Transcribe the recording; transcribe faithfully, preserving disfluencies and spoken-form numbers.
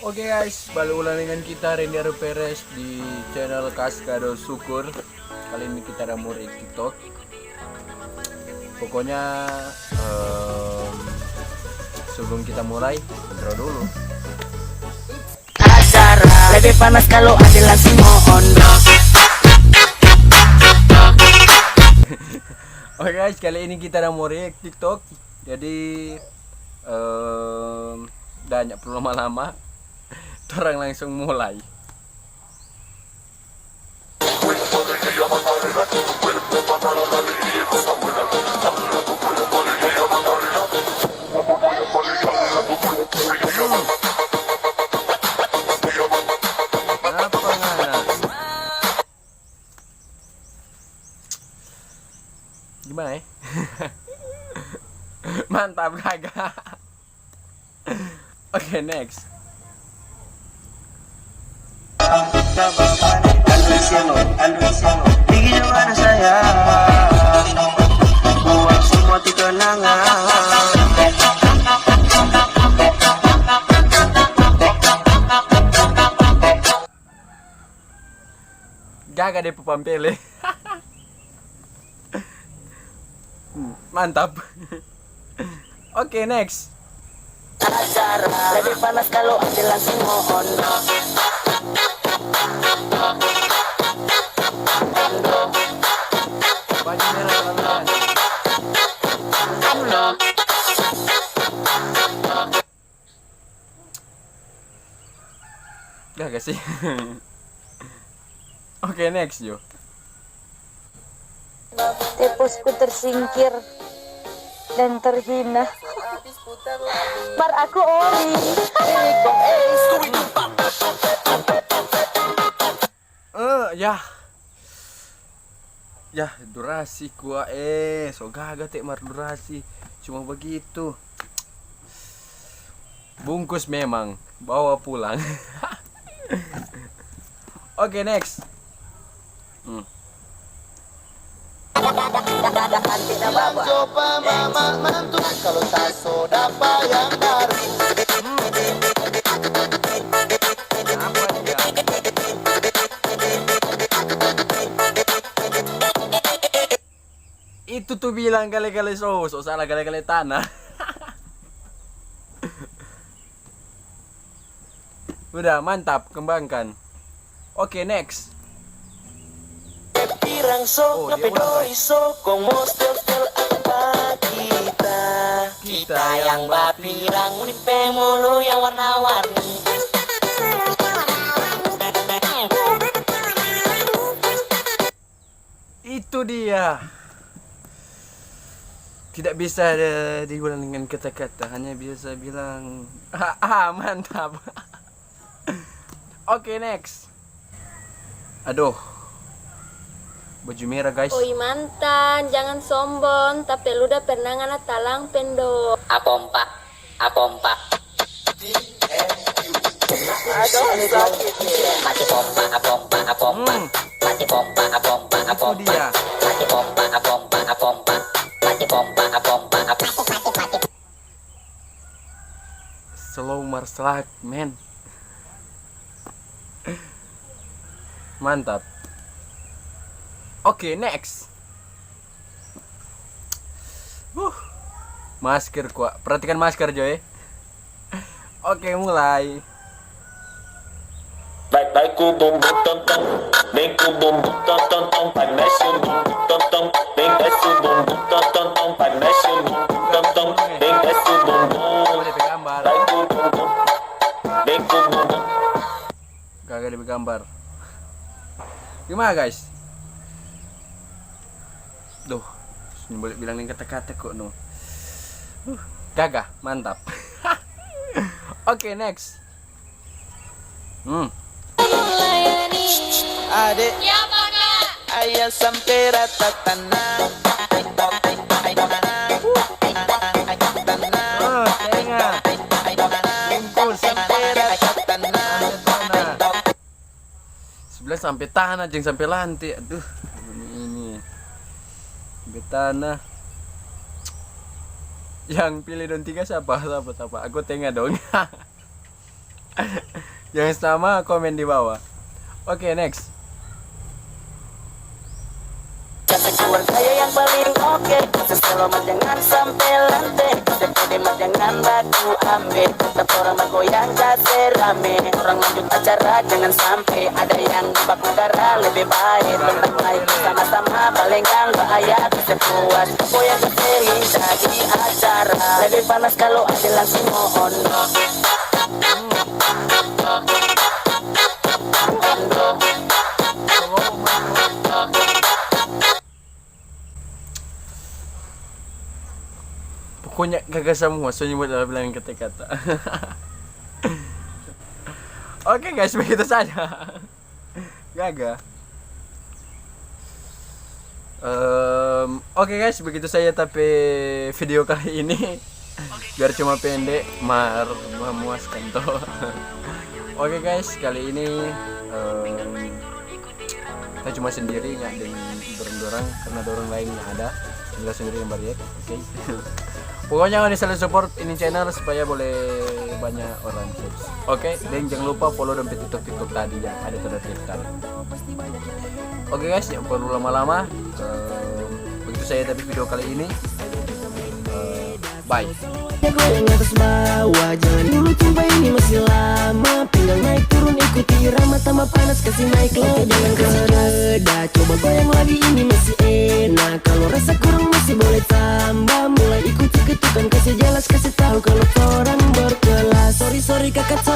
Oke guys, balik ulang dengan kita, Randy Aru Perez, di channel Kaskado Syukur. Kali ini kita ada mau react TikTok. Pokoknya, em, sebelum kita mulai, intro dulu. Acara lebih panas kalau ada langsung mohon. Oke guys, kali ini kita ada mau react TikTok. Jadi, em, dah nggak perlu lama-lama, torang langsung mulai. Apa ngana? Gimana ya? Mantap, gaga. Oke, next. Andri Siano, Andri Siano. Tinggi juga ada sayang. Buat semua tu kenangan. Gaga de pe pampele. Mantap. Oke, next. Acara lebih panas kalau ada langsung mohon. Baju merah terlalu banyak. Gaga sih. Oke, next jo. Tepusku tersingkir dan terhina. Mar aku ori. Eh, ya. Ya, durasi kua, eh, so gaga te mar durasi. Cuma begitu. Bungkus memang, bawa pulang. Oke, next. Hmm. Coba mama mantu kalau tak so dapa yang baru. Apa dia? Itu tu bilang kale-kale so, so salah kale-kale tanah. Udah, mantap, kembangkan. Oke, next. Pirang so, Oh, ngape dia ulang, doi so, kong mo stel-stel apa kita? Kita yang Bapirang, ngoni pe mulu yang warna-warni. Itu dia. Tidak bisa ada diulang dengan kata-kata, hanya bisa bilang, ah, ah, mantap. Oke, next. Aduh. Baju merah, guys. Oi mantan, jangan sombong, tapi lu udah pernah ngana talang pendo. Apompa, apompa. Aduh, sakit. Mati pompa, apompa, apompa. Hmm, Mati pompa, apompa, itu apompa. Dia. Mati pompa, apompa, apompa. Mati pompa, apompa, apompa. Slow marslak, men. Mantap. Oke, next. Huh. Masker kua. Perhatikan masker, Joy. Oke, mulai. Baik, baik, ku bum bum tong tong, bing ku bum bum tong tong tong, pai mesu bum bum tong tong, bing mesu bum bum tong tong tong, pai mesu bum bum tong tong, bing mesu bum bum. Ada pe gambar. Baik, ku bum bum, bing ku bum bum. Kagak ada gambar. Gimana, guys? Duh, sini boleh bilang yang kata-kata kok, no. Huh, gagah, mantap. Oke, next. Hmm. Ade, ayah sampe rata tanah. Oh, tengah. Bungkus. Sampe rata tanah. Sampe tanah. Sebelah sampe tanah, jeng sampe lantai. Aduh, ini, ini. Sampe tanah. Yang pilih dong tiga siapa? Siapa, siapa? Aku tengah dong. Yang sama komen di bawah. Oke, next. Kasih keluar gaya yang paling oke. Kasih selamat jangan sampai lante. Kasih pede mah jangan baku ambe. Tetap orang bagoyang kasih rame. Orang lanjut acara jangan sampai ada yang baku gara. Lebih baik tetap naik sama-sama. Paling gak bahaya kasih puas. Goyang kasih lincah di acara. Lebih panas kalau ada langsung mohon. Pokoknya gaga semua, soalnya buat bilang kata-kata. Oke guys, begitu saja. Gaga. Em, Oke guys, begitu saja tapi video kali ini. Biar cuma pendek, mar memuaskan toh. Oke guys, kali ini em, kita cuma sendiri ya dengan dorang-dorang karena dorang lain yang ada. Tinggal sendiri yang bariak, oke. Pokoknya ngoni selalu support ini channel supaya boleh banyak orang subs. Oke, dan jangan lupa follow dompet TikTok TikTok tadi ya, ada tanda tadi. Oke guys, yang perlu lama-lama. Eh, begitu saja tapi video kali ini. Eh, bye. Jago yang atas bawah, jangan dulu coba ini masih lama. Pinggang naik turun ikuti irama, tambah panas kasih naik lagi, jangan kasih jeda. Coba goyang lagi ini masih enak, kalau rasa kurang masih boleh tambah. Mulai ikuti ketukan, kasih jelas, kasih tahu kalau orang berkelas. Sorry sorry kakak, sorry.